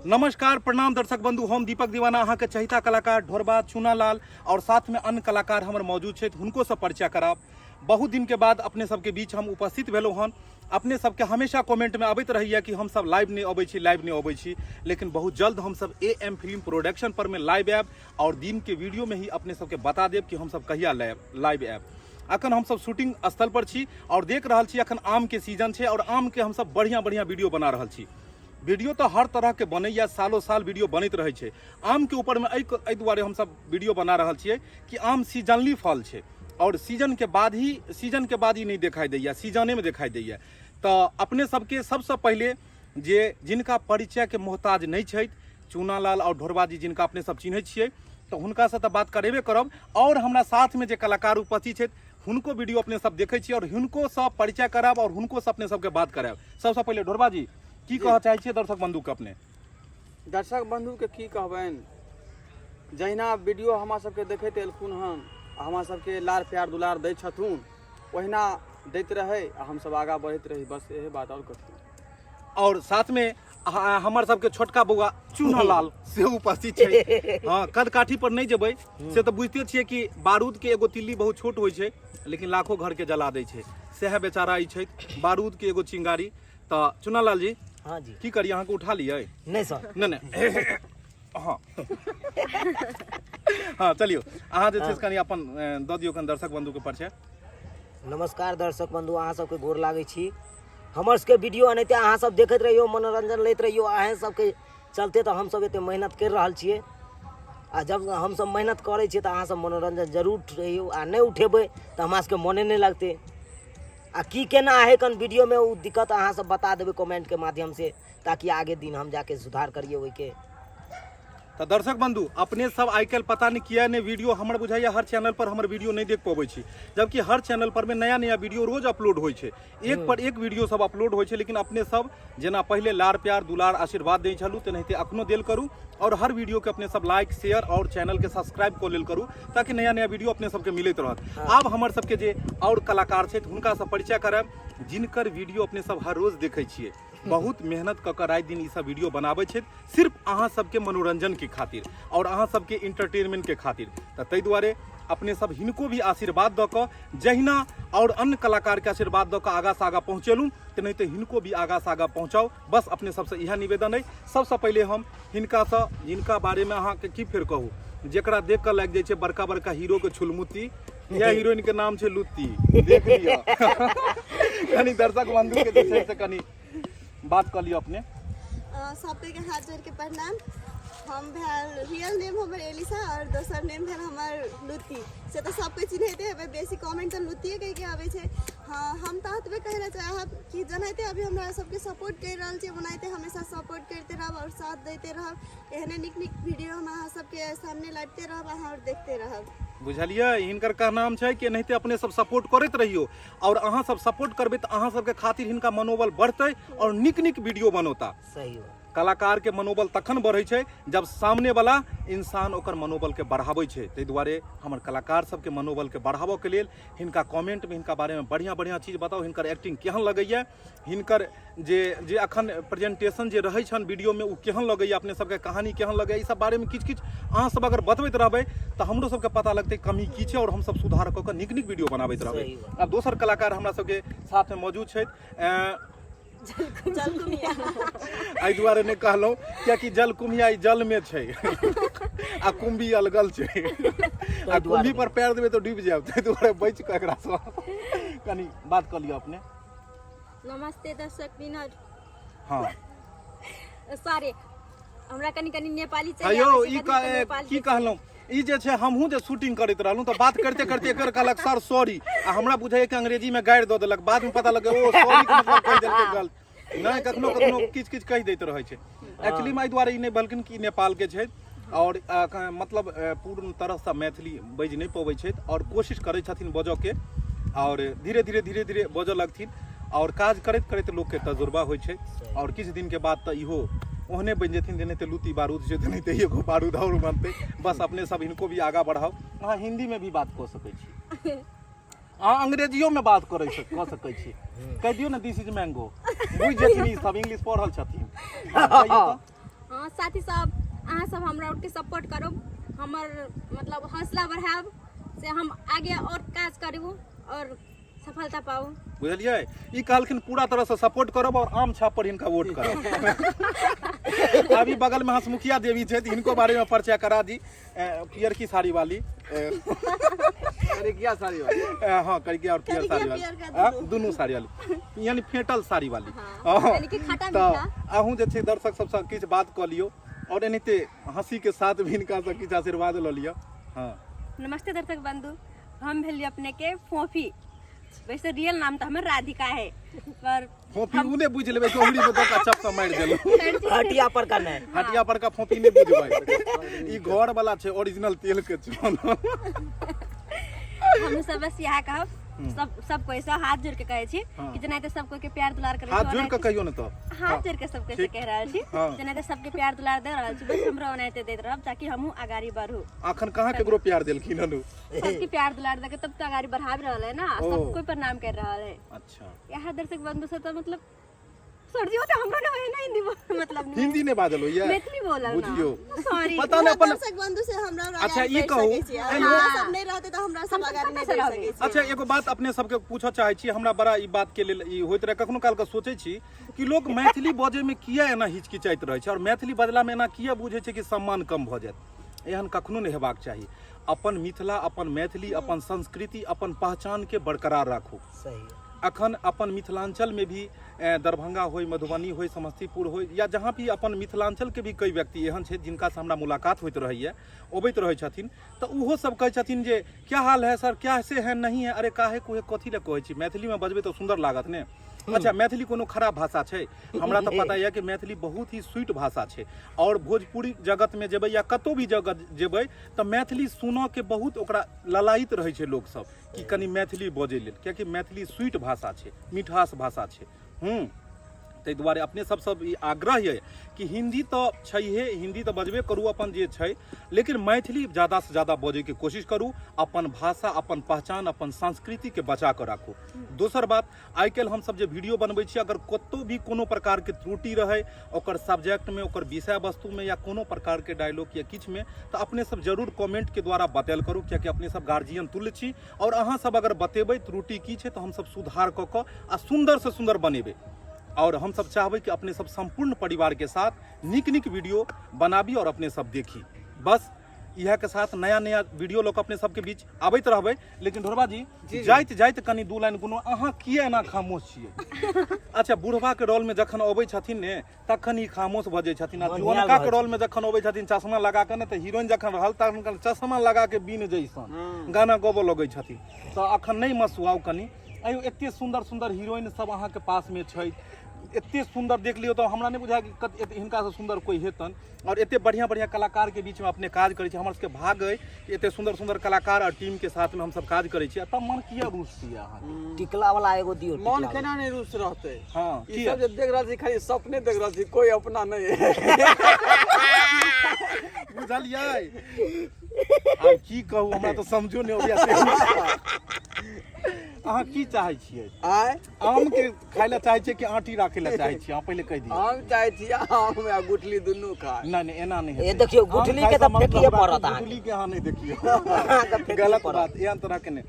नमस्कार प्रणाम दर्शक बंधु, हम दीपक दीवाना अहाँके चहिता कलाकार ढोरबा चुनालाल और साथ में अन्य कलाकार हमर मौजूद छथि, हुनको से परिचय कराब। बहुत दिन के बाद अपने सबके बीच हम उपस्थित भेलहुँ हन। अपने सबके हमेशा कमेंट में अबैत रहैया कि हम सब लाइव नहीं अबै छी, लाइव नहीं अबै छी, लेकिन बहुत जल्द हम सब ए एम फिल्म प्रोडक्शन पर में लाइव आयब और दिन के वीडियो में ही अपने सबके बता देब कि हम सब कहिया लाइव आयब। अखन हम सब शूटिंग स्थल पर छी और देख रहल छी अखन आम के सीजन छै और आम के हम सब बढ़िया बढ़िया वीडियो बना रहल छी। वीडियो तो हर तरह के बनैया, सालो साल वीडियो बनैत रहै छै। आम के ऊपर में एहि दुआरे हम सब वीडियो बना रहल छियै कि आम सीजनली फल छै और सीजन के बाद ही नहीं देखाई दैया, सीजने में देखाई दैया। तो अपने सबके सबसे पहले जे जिनका परिचय के मोहताज नहीं छथि, चूनालाल और ढोरबा जी, जिनका अपने सब चिन्है छियै, तो हुनका से तो बात करेबे करब। और हमरा साथ में जे कलाकार उपस्थित छथि हुनको वीडियो अपने सब देखै छियै और हुनको से परिचय कराब और हुनको से अपने सबके बात करायब। सबसे पहले ढोरबा जी, की कहऽ चाहै छियै दर्शक बंधु के अपने? दर्शक बंधु के की कहबनि, जहिना वीडियो हमरा सबके देखैत एलखुन हन आ हमरा सबके लार प्यार दुलार दै छथुन, ओहिना दैत रहै आ हमसब आगाँ बढ़ैत रही, बस इहे बात, और कथी। और साथ में हमर सबके छोटका बौआ चूनालाल सेहो उपस्थित छै। हाँ, कद काठी पर नहीं जेबै से तऽ बुझिते छियै कि बारूद के एगो तिल्ली बहुत छोट होइ छै लेकिन लाखों घर के जला दै छै, सएह बेचारा ई छै बारूद के एगो चिंगारी। तऽ चूनालाल जी, हाँ जी, की करी, अहाँके उठा लियै? नहीं सर। नहीं, नहीं। हाँ हाँ, चलियौ अहाँ जे छै से कनि अपन दऽ दियौ कनि दर्शक बंधु के परिचय। नमस्कार दर्शक बंधु, अहाँ सबके गोर लागै छी। हमर सबके वीडियो एनाहिते अहाँ सब देखैत रहियौ, मनोरंजन लैत रहियौ। अहें सबके चलते तऽ हमसब एते मेहनत करि रहल छियै आ जब हमसब मेहनत करै छियै तऽ अहाँ सब मनोरंजन जरूर उठैयौ आ नहि उठेबै तऽ हमरा सबके मने नहि लगतै। आ की केना है कन वीडियो में उ दिक्कत अहाँ सब बता देबै कमेंट के माध्यम से, ताकि आगे दिन हम जाके सुधार करिए ओहिके। तऽ दर्शक बंधु, अपने सब आइ काल्हि पता नहि किया नहि वीडियो हमर बुझाइया हर चैनल पर हमर वीडियो नहि देख पबै छी, जबकि हर चैनल पर में नया नया वीडियो रोज अपलोड होइ छै, एक पर एक वीडियो सब अपलोड होइ छै। लेकिन अपने सब जेना पहिले लार प्यार दुलार आशीर्वाद दै छलहुँ तेनाहिते अखनो देल करू और हर वीडियो के अपने सब लाइक शेयर और चैनल के सब्सक्राइब कऽ लेल करू ताकि नया नया वीडियो अपने सबके मिलैत रहत। आब हमर सबके जे और कलाकार छथि हुनकासँ परिचय करायब, जिनकर वीडियो अपने सब हर रोज देखै छियै। बहुत मेहनत कऽ कऽ राति दिन ई सब वीडियो बनाबै छथि सिर्फ अहाँ सबके मनोरंजन के खातिर और अहाँ सबके इंटरटेनमेंट के खातिर। तऽ ताहि दुआरे अपने सब हिनको भी आशीर्वाद दऽ कऽ जहिना और अन्य कलाकार के आशीर्वाद दऽ कऽ आगाँ से आगाँ पहुँचेलहुँ तेनाहिते हिनको भी आगाँ से आगाँ पहुँचाउ, बस अपने सबसँ इएह निवेदन अइ। सबसँ पहिले हम हिनकासँ, हिनका बारेमे अहाँके की फेर कहू, जेकरा देख कऽ लागि जाइ छै बड़का बड़का हीरोके छुलमुत्ती, इएह हीरोइन के नाम छै लुत्ती। देख लिअ कनि दर्शक बंधु के जे छै से कनि बात कऽ लिअ अपने। सबके हाथ जोड़ के प्रणाम। हम भेल रियल नेम हमर एलिसा और दोसर नेम भेल हमर लुत्ती। से तऽ सबके चिन्हैते हेबै, बेसी कमेंट तऽ लुत्तिए कहि के आबै छै। हाँ, हम तऽ एतबे कहै लए चाहब कि जेनाहिते अभी हमरा सबके सपोर्ट करि रहल छी ओनाहिते हमेशा सपोर्ट करिते रहब और साथ दैते रहब। एहने नीक नीक वीडियो हम अहाँ सबके सामने लाबिते रहब, अहाँ और देखते रहब। बुझलियै, हिनकर कहनाम छै कि एनाहिते अपने सब सपोर्ट करैत रहियौ और अहाँ सब सपोर्ट करबै तऽ अहाँ सबके खातिर हिनका मनोबल बढ़तै और नीक नीक वीडियो बनौता। सही बात। कलाकार के मनोबल तखन बढ़ै छै जब सामने वाला इंसान ओकर मनोबल के बढ़ाबै छै। ताहि दुआरे हमर कलाकार सबके मनोबल के बढ़ाबऽ के लेल हिनका कमेंट में हिनका बारे में बढ़िया बढ़िया चीज बताउ, हिनकर एक्टिंग केहन लगैया, हिनकर जे अखन प्रेजेंटेशन जे रहै छनि वीडियो में उ केहन लगैया, अपने सबके कहानी केहन लगैया, ई सब बारे में किछु किछु अहाँ सब अगर बतबैत रहबै तऽ हमरो सबके पता लगतै कमी की छै और हमसब सुधार कऽ कऽ नीक नीक वीडियो बनाबैत रहबै। सही बात। आब दोसर कलाकार हमरा सबके साथ में मौजूद छथि। जलकुम्हिया। एहि दुआरे नहि कहलहुँ कियाकि जलकुम्हिया ई जलमे छै आ कुम्भी अलगल छै आ कुम्भी पर पैर देबै तऽ डूबि जायब, ताहि दुआरे बचि कऽ एकरासँ कनि बात कऽ लिअ अपने। नमस्ते दर्शक विनोद। हाँ। सॉरी, हमरा कनि कनि नेपाली चलि हेयौ, आबै छै, ई कनि कनि नेपाल की कहलहुँ, ई जे छै हमहूँ जे शूटिंग करैत रहलहुँ तऽ बात करिते करिते एकर कहलक सर सॉरी आ हमरा बुझाइए कि अंग्रेजीमे गारि दऽ देलक, बादमे पता लगै ओ सॉरी के मतलब कहि देलकै गलत। नहि, कखनो कखनो किछु किछु कहि दैत रहै छै। एक्चुअली एहि दुआरे ई नहि बलखिन कि नेपालके छै और मतलब पूर्ण तरहसँ मैथिली बाजि नहि पबै छथि और कोशिश करै छथिन बजऽके और धीरे धीरे धीरे धीरे बजऽ लगथिन और काज करैत करैत लोकके तजुर्बा होइ छै और किछु दिनके बाद तऽ इहो ओहने बनि जेथिन जेनाहिते लुत्ती बारूद छै तेनाहिते एगो बारूद आओर बनतै। बस अपने सब हिनको भी आगाँ बढ़ाउ। अहाँ हिन्दीमे भी बात कऽ सकै छी, अहाँ अंग्रेजियोमे बात कऽ सकै छी। कहि दियौ ने दिस is mango, बुझि जेथिन, ई सब इंग्लिश पढ़ल छथिन। हाँ, कहियौ तऽ। हाँ साथी सब अहाँ सब हमरा आरके सपोर्ट करू, हमर मतलब हौसला बढ़ायब से हम आगे और काज करू और सफलता पाऊ। बुझलियै, ई कहलखिन पूरा तरह से सपोर्ट करब और आम छाप पर हिनका वोट करब। अभी बगल में हंसमुखिया देवी छथि, हिनको बारे में परिचय करा दी। पियरकी साड़ी वाली, करिकिया साड़ी वाली। हाँ, करिकिया और पियर करिकिया, साड़ी वाली। पियरका। हाँ, दुनू साड़ी वाली, यानी फेंटल साड़ी वाली। हाँ, हाँ, यानी कि खट्टा तऽ मीठा। अहूँ जे छै दर्शक सबसँ किछु बात कऽ लियौ और एनाहिते हंसी के साथ भी हिनका से किछु आशीर्वाद लऽ लिअ। हाँ। नमस्ते दर्शक बंधु, हम भेलिए अपने के फोफी। वैसे रियल नाम तो हमर राधिका है, पर फोफी उ नहि बुझि लेबै कि उंगली में दऽ कऽ चप से मारि देलहुँ। हटिया पर का नहि। हटिया पर का फोफी नहि बुझबै, ई घर वाला छै, ओरिजिनल तेल के छै। हम सब बस इएह कहब, सब सब कोई से हाथ जोड़ के कहै छी कि जेनाहिते सब कोई के प्यार दुलार करै छी, हाथ जोड़ि कऽ ओनाहिते- कहियौ ने तऽ। हाथ जोड़ के सब कोई से कहि रहल छी, जेनाहिते सबके प्यार दुलार दे रहल छी, बस हमरो ओनाहिते दैत रहब ताकि हमहूँ अगाड़ी बढ़ू। अखन कहाँ केकरो प्यार देलखिन हन? सबके प्यार दुलार दे के तब तो अगाड़ी बढ़ा रहल है ना। ओ। सब कोई प्रणाम कर रहल है। अच्छा। यहाँ दर्शक बंधु से तो मतलब सर जी वो तो हमरा ना होए ना हिंदी मतलब नहीं। हिंदी नहि बाजल होइया? मैथिली बोलल ना। बुझियौ। सॉरी। पता नहि अपन दर्शक बंधु से हमरा और अच्छा, आगाड़ी ई बढ़ि कहू, सकै छी। अगर एहिमे- हमरा सब नहि रहतै तऽ हमरा सब आगाड़ी नहि बढ़ि सकै छी। अच्छा, एगो बात अपने सबके पूछऽ चाहै छी। हमरा बड़ा ई बात के लेल ई होइत रहै, कखनो काल के सोचै छी कि लोक मैथिली बजै मे किया एना हिचकिचाइत रहै छै और मैथिली बजला मे एना किया बुझै छै कि सम्मान कम भऽ जायत। एहन कखनो नहि हेबाक चाही। अपन मिथिला, अपन मैथिली, अपन संस्कृति, अपन पहचान के बरकरार राखू। सही। अखन अपन मिथिलांचल में भी दरभंगा होय, मधुबनी होय, समस्तीपुर होय या जहाँ भी अपन मिथिलांचल के भी कई व्यक्ति एहन छथि जिनका से हमरा मुलाकात होइत रहैए, अबैत रहै छथिन, तऽ ओहो सब कहै छथिन जे क्या हाल है सर, क्या से है नहीं है। अरे काहे कुहे कथी लए कहै छी, मैथिलीमे बजबै तऽ सुन्दर लागत ने। अच्छा, मैथिली कोनो खराब भाषा छै? हमरा तऽ पता यऽ कि मैथिली बहुत ही स्वीट भाषा छै और भोजपुरी जगतमे जेबै या कतहु भी जगत जेबै तऽ मैथिली सुनऽके बहुत ओकरा ललायित रहै छै लोकसब कि कनि मैथिली बजै लेल, कियाकि मैथिली स्वीट भाषा छै, मिठास भाषा छै। ताहि दुआरे अपने सब सब ई आग्रह यऽ कि हिंदी तऽ छैहे, हिंदी तऽ बजबे करू अपन जे छै, लेकिन मैथिली ज़्यादासँ ज़्यादा बजैके कोशिश करू। अपन भाषा, अपन पहचान, अपन संस्कृतिके बचा कऽ राखू। दोसर बात, आइ काल्हि हमसब जे वीडियो बनबै छी, अगर कतहु भी कोनो प्रकारके त्रुटि रहै ओकर सब्जेक्टमे, ओकर विषय वस्तुमे या कोनो प्रकारके डायलॉग या किछुमे, तऽ अपने सब जरूर कमेंटके द्वारा बतायल करू, कियाकि अपने सब गार्जियन तुल्य छी और अहाँ सब अगर बतेबै त्रुटि की छै तऽ हमसब सुधार कऽ कऽ आ सुन्दरसँ सुन्दर बनेबै। और हमसब चाहबै कि अपने सब सम्पूर्ण परिवारके साथ नीक नीक वीडियो बनाबी और अपने सब देखी। बस इएह के साथ नया नया वीडियो लोग अपने सबके बीच आबैत रहबै। लेकिन ढोरबा जी, जाइत जाइत कनि दू लाइन कोनो, अहाँ किया एना खामोश छियै? अच्छा, बुढ़बा के रोल में जखन अबै छथिन ने तखन ई खामोश भऽ जाइ छथिन, आ मन जुअनका भऽ के रोल में जखन अबै छथिन चश्मा लगा के ने, तऽ हीरोइन जखन रहल तखन चश्मा लगा के बीन जैसन गाना गबऽ लगै छथिन। तऽ अखन नहि मसुआउ कनि। आइयो एते सुन्दर सुन्दर हीरोइन सब अहाँके पास में छै, एते सुन्दर देख लियौ तऽ हमरा नहि बुझाय कि हिनकासँ सुन्दर कोइ हेतन। और एते बढ़िया बढ़िया कलाकार के बीच में अपने काज करै छी, हमर सबके भाग अइ कि एते सुन्दर सुन्दर कलाकार और टीम के साथ में हमसब काज करै छी। आ तब मन किया रुसती अहाँके? टिकला वाला एगो दियौ। मन टिकला केना नहि रुस रहतै? हाँ, ई किया? सब जे देख रहल छी खाली सपने देख रहल छी, कोई अपना नहीं है। बुझलियै? आब की कहू, हमरा तऽ समझो नहि अबैया। अहाँ की चाहै छियै? आय आम के खाय लए चाहै छियै कि आँटी राखै लए चाहै छियै? अहाँ पहिले कहि दियौ। हम चाहै छी आम आ गुठली दुनू खाय। नहि नहि, एना नहि ए हेतै। देखियौ, आम गुठली खाय के सँ तऽ मतलब फेकिए राखू, पड़त अहाँके। गुठली के अहाँ नहि देखियौ, अहाँके फेकिए गलत पड़त। बात। एहन तरह के नहि,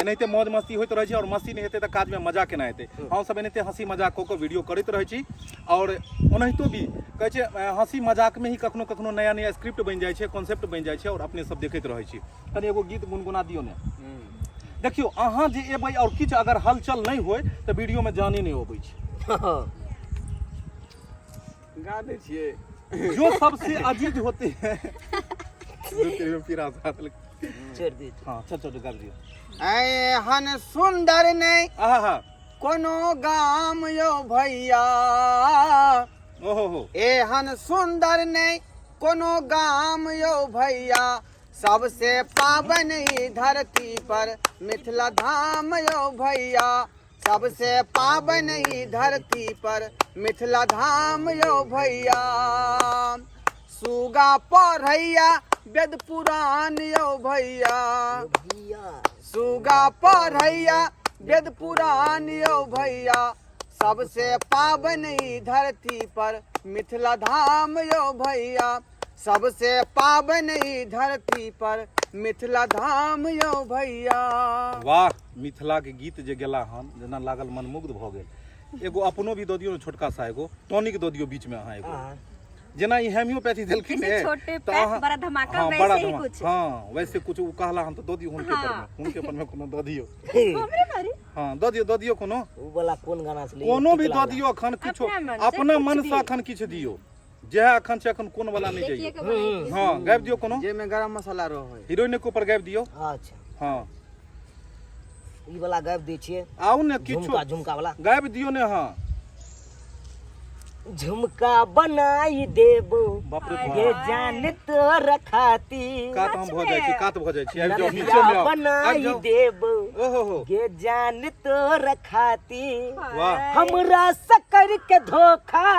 एनाहिते मौज मस्ती होइत रहै छै आओर मस्ती नहि हेतै तऽ काजमे मजा केना हेतै? हमसब एनाहिते हँसी मजाक कऽ कऽ वीडियो करैत रहै छी आओर ओनाहितो भी कहै छै हँसी मजाकमे ही कखनो कखनो नया नया स्क्रिप्ट बनि जाइ छै, कॉन्सेप्ट बनि जाइ छै आओर अपने सब देखैत रहै छी। कनि एगो गीत गुनगुना दियौ ने। देखियौ, अहाँ जे एबै आओर किछु अगर हलचल नहि होय तऽ वीडियोमे जाने नहि अबै छै। गा दै छियै। जो सबसे अजीज होते हैं दू तीन में फिर आसात लग। छोड़ि दियौ। हाँ, चल चल, गाबि दियौ। एहन सुन्दर नहि आहा हा कोनो गाम यौ भैया, ओहो हो, एहन सुन्दर नहि कोनो गाम यौ भैया, सबसे पावन ई धरती पर मिथिला धाम यौ भैया, सबसे पावन ई धरती पर मिथिला धाम यौ भैया। सुगा पढ़ैया वेद पुराण यौ भैया, भैया सुगा पढ़ैया वेद पुराण यौ भैया, सबसे पावन ई धरती पर मिथिला धाम यौ भैया, सबसे पावन ई धरती पर मिथिला धाम यौ भैया। वाह, मिथिला के गीत जे गेला हन, जेना लागल मनमुग्ध भऽ गेल। एगो अपनो भी दऽ दियौ ने, छोटका सा एगो टॉनिक दऽ दियौ बीच में अहाँ एगो। जेना ई हेमियोपैथी देलखिन जैसे हे, छोटे तऽ पैक, बड़ा धमाका, हाँ, वैसे बड़ा ही कुछ। हाँ, वैसे कुछ ओ कहला हन तऽ दऽ दियौ हुनके पर में, हुनके पर में कोनो दऽ दियौ। हमरे बारे हाँ, दऽ दियौ, दऽ दियौ कोनो। ओ वाला कोन गाना छलै? कोनो भी टिकला दऽ वाला। दियौ अखन किछो, अपना मन से अपना कुछ मन भी। से अखन किछु दियौ, जएह अखन छै, अखन कोन वाला नहि देखिए जइयौ। के बनाई। हाँ, गाबि दियौ कोनो। जाहिमे गरम मसाला रहै। हीरोइन के ऊपर गाबि दियौ। अच्छा। हाँ। ई वाला गाबि दै छियै। आउ ने किछु। झुमका, झुमका वाला गाबि दियौ ने। हाँ, झुमका बनाई देबो बाप रे बाप। ये जान तोर खाती। कात हम भऽ जाइ छी, कात भऽ जाइ छी, आबि जाउ नीचे नथिया मे, आउ, आबि बनाई जाउ। देबो ओहो हो, ये जान तोर खाती। वाह। हमरा सकर के धोखा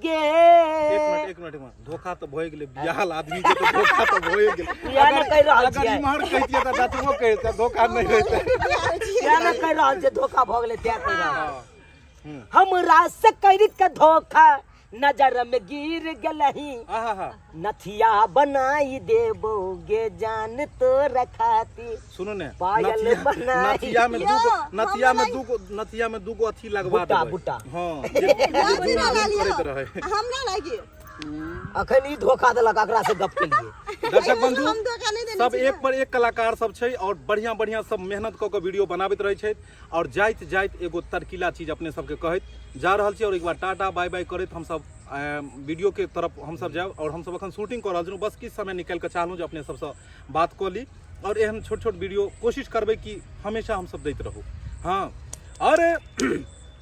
गे। एक मिनट, एक मिनट, एक मिनट। धोखा तऽ भए गेलै, बियाहल आदमी के तऽ धोखा तऽ भए गेल। बियाह ने कहि रहल अगर छियै। इम्हर कहितियै तऽ डटबो करितै, धोखा नहि रहितै। तें ने कहि रहल छै धोखा भऽ गेलै, तें कहि रहल। हँ। हमरा से कर के धोखा नजर में गिर गेलही। आहा हा। नथिया बनाई देबो गे जान तोर खाती। सुनू ने, पायल बनाई। नथिया में यौ, दूगो, नथिया में हमरा दूगो, नथिया में दूगो अथी लगवा बुट्टा, देबै। बुट्टा। हाँ, जे नथिया ला लियौ। करैत रहै। हमरा लागी अखन ई धोखा देलक अकरा से गप के लिए। दर्शक बंधु, हम धोखा नहि देने सब छी। एक पर एक कलाकार सब छै और बढ़िया बढ़िया सब मेहनत कऽ के वीडियो बनाबैत रहै छथि। और जाइत जाइत एगो तर्कीला चीज अपने सबके कहैत जा रहल छी और एक बार टाटा बाय बाय करैत हमसब वीडियो के तरफ हमसब जायब। और हमसब अखन शूटिंग कऽ रहल छलहुँ, बस किछु समय निकालि कऽ चाहलहुँ जे अपने सबसँ बात कऽ ली और एहन छोट छोट वीडियो कोशिश करबै कि हमेशा हमसब दैत रहू। हाँ, अरे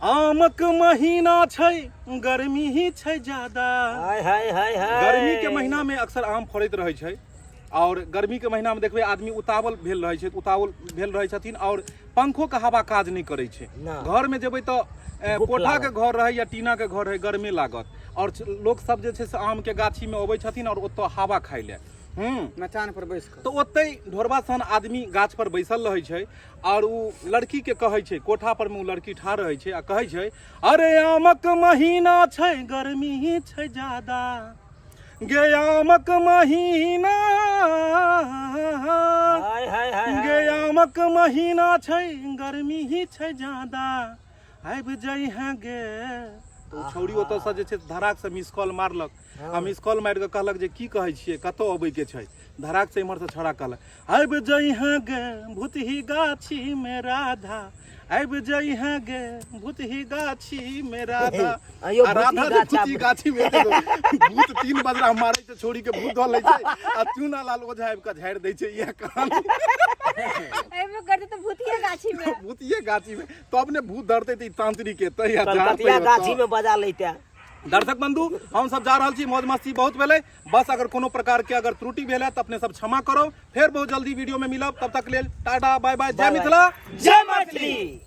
आमक महीना छै, गर्मी ही छै ज्यादा। हाय हाय हाय हाय। गर्मी के महीना में अक्सर आम फड़ैत रहै छै और गर्मी के महीना में देखबै आदमी उतावल भेल रहै छै, उतावल भेल रहै छथिन और पंखो के हवा काज नहि करै छै। ना। घर में जेबै तऽ गुप कोठा के लागत। घर रहै या टीना के घर रहै, गर्मी लागत। और लोक सब जे छै से आम के गाछी में अबै छथिन और ओतऽ हवा खाइ लए। मचान पर बैस कऽ। तऽ ओतै ढोरबा सन आदमी गाछ पर बैसल रहै छै और उ लड़की के कहै छै, कोठा पर में उ लड़की ठाढ़ रहै छै आ कहै छै, अरे आमक महीना छै, गर्मी छै ज्यादा गे, आमक महीना हाय हाय हाय गे, आमक महीना छै, गर्मी ही छै ज्यादा, आबि जइहे गे। तऽ ओ छौड़ी ओतऽसँ जे छै धड़ाक से मिस कॉल मारलक आ मिस कॉल मारि कऽ कहलक जे की कहै छियै, कतऽ अबैके छै? धड़ाक से इम्हरसँ छौड़ा कहलक, आबि जइहे गे भूतही गाछी मे राधा, आबि जइहे गे भूतही गाछी मे राधा। अयो, आ राधा भूतही जे गाछी भूतही गाछी मे एतै तऽ भूत तीन बजरा मारै छै, छौड़ी के भूत धऽ लै छै आ चूना लाल ओझा आबि कऽ झाड़ि दै छै। इएह कहानी। एहिमे करते तऽ भूतिये गाछी में। भूतिये गाछी में तब ने भूत धरतै तऽ ई तांत्रिक एतै आ झाड़तै कलकतिया ओतऽ। गाछी में बजा लैते। दर्शक बंधु, हम सब जा रहल छी, मौज मस्ती बहुत भेलै। बस अगर कोनो प्रकार के अगर त्रुटि भेल है तऽ अपने सब क्षमा करब। फेर बहुत जल्दी वीडियो में मिलब, तब तक लेल टाटा बाय बाय। जय बाय बाय। मिथिला, जय मैथिली।